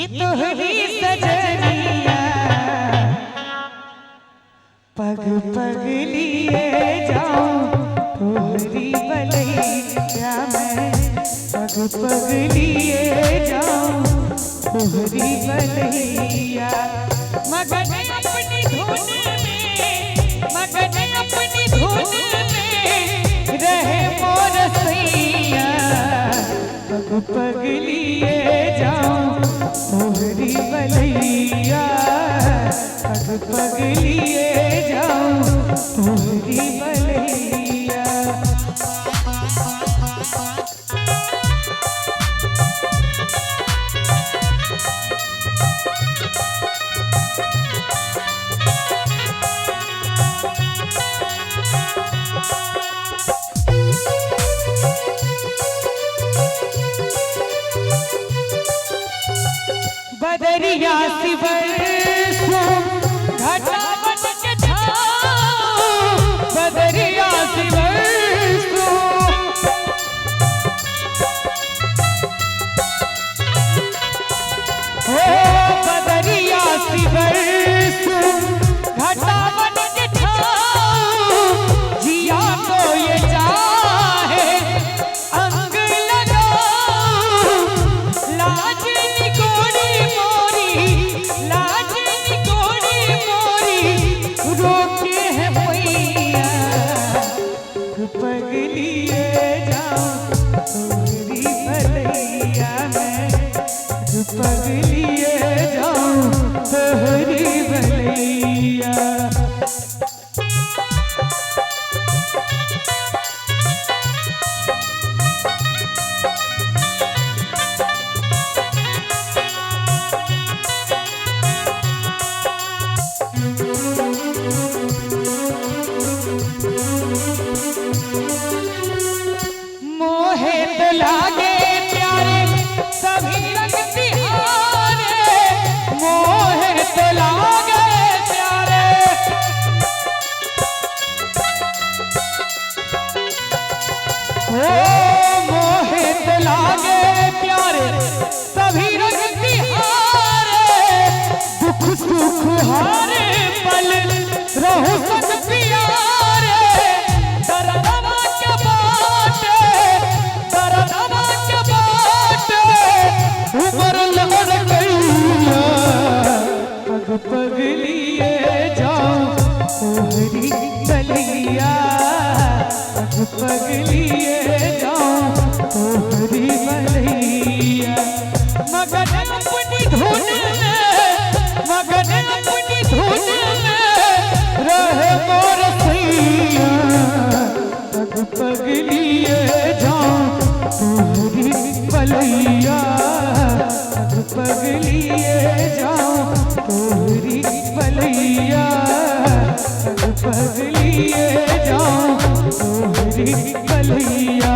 कि तोहरी सजनिया पग पग लिए जाऊं तोहरी बलैया मैं, पग पग लिए जाऊं तोहरी बलैया। मगन अपनी धुन में, मगन अपनी धुन में रहे मोर सैया, पग पग लिए जाऊं तोहरी बलैया, पग पग लिए जाऊं तोहरी बलैया। बदरिया सी बरसों घटा बन के छाऊं, बदरिया सी बरसों, ओ बदरिया सी बरसों घटा बन के छाऊं, जिया को ये चाहे अंग लगाऊं, लाज निकोड़ी मोरी, लाज निकोड़ी मोरी रोके है मैया, पग लिए जाऊं तोहरी बलैया मैं, पग लिए जाऊं तोहरी बलैया। मोहे तो लागे प्यारे सभी रंग तिहारे, मोहे तो लागे प्यारे, ओ मोहे तो लागे प्यारे सभी रंग तिहारे, दुख सुख हारे पल रहु संग प्यारे, दरदवा के बाटे, दरदवा के बाटे उमर लड़ गईया, पग पग लिए जाऊं तोहरी बलैया, पग पग लिए जाऊं तोहरी बलैया। मगन अपनी धुन में, मगन अपनी धुन में रहे मोर सैया, पग पग लिए जाऊं तोहरी बलैया, पग पग लिए जाऊं तोहरी बलैया, पग पग लिए जाऊं तोहरी बलैया।